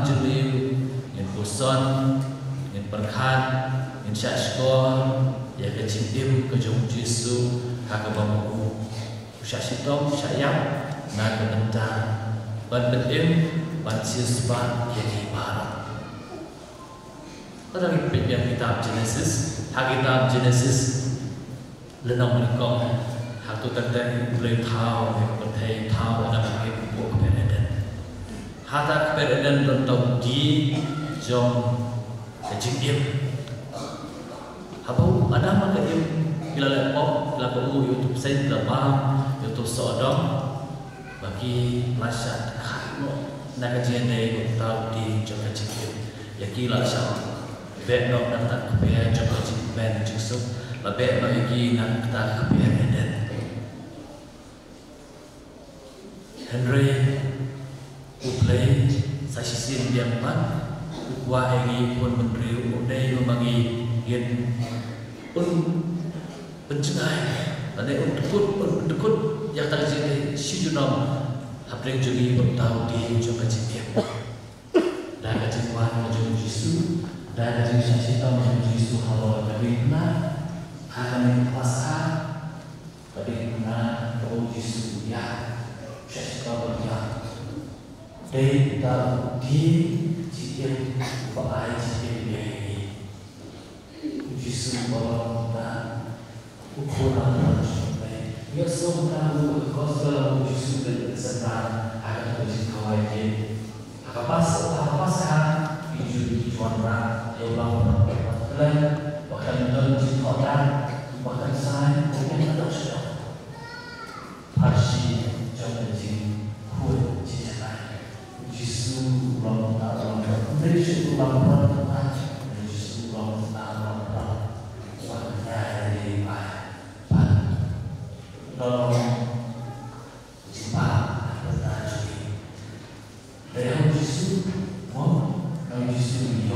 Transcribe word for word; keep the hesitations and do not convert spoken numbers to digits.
Jylliew, ngin puson, ngin pyrkhat, ngin shah shkor ïa ka jingim ka jong U Jisu ha kaba ma u u shah shitom, u shah ïap na ka bynta ban pynim, ban siewspah ïa ki baroh. Lada ngi peit ïa kitab Genesis, ha kitab Genesis, lynnong nyngkong, hato tang tang U Blei u thaw ïa ka pyrthei, u thaw Adam bad Eve hapoh kper Eden. Hata kper Eden don tang u dieng jong ka jingim. Haba u Adam bad ka Eve ki la leh pop, ki la kohnguh ïa uto u bseiñ, ki la bam ïa uto u sohdoh, ba ki la shah khat noh na ka jingïadei bad uta u dieng jong ka jingim. Ïa ki la shah beh noh na ka kper jong ka jingkmen jingsuk, la beh noh ïa ki na ka kper Eden. Hynrei U Blei sa shisien biang pat u kwah ïa ngi khun bynriew, u dei ba ma ngi ngin un pynjngai lane un pynkut, un pynkut ïa kata ka jingïadei shi junom hapdeng jong ngi bad uta u dieng jong ka jingim. Da ka jingwan ka jong U Jisu, da ka jingshah shitom ka jong U Jisu halor ka diengphna, ha kane ka Paskha, ka diengphna kaba U Jisu u ïaid, shah shitom u ïaid. Dei uta u dieng jingim uba ai jingim ïa ngi. U Jisu uba long uta u khun langbrot jong U Blei. Ngi ïohsngew kumta ha ka Gospel ba U Jisu u leit synran ha kata ka jingkhawai ïing. Ha ka Pas, ha ka Paskha, ki Jiw ki wanrah ïa u langbrot ba khlem, ba khlem don jingthoh da, ba khlem sai, ba khlem don jingthoh. Pharshi jong ka jingkhuid jingjanai. U Jisu u long uta u langbrot. Ym dei shuh u langbrot uta. U Jisu u long uta u langbrot. Uba ïaid ïa ki bai. Bad u long jingbam na ka bynta jong ngi. Dei ha U Jisu, mo, na U Jisu ngi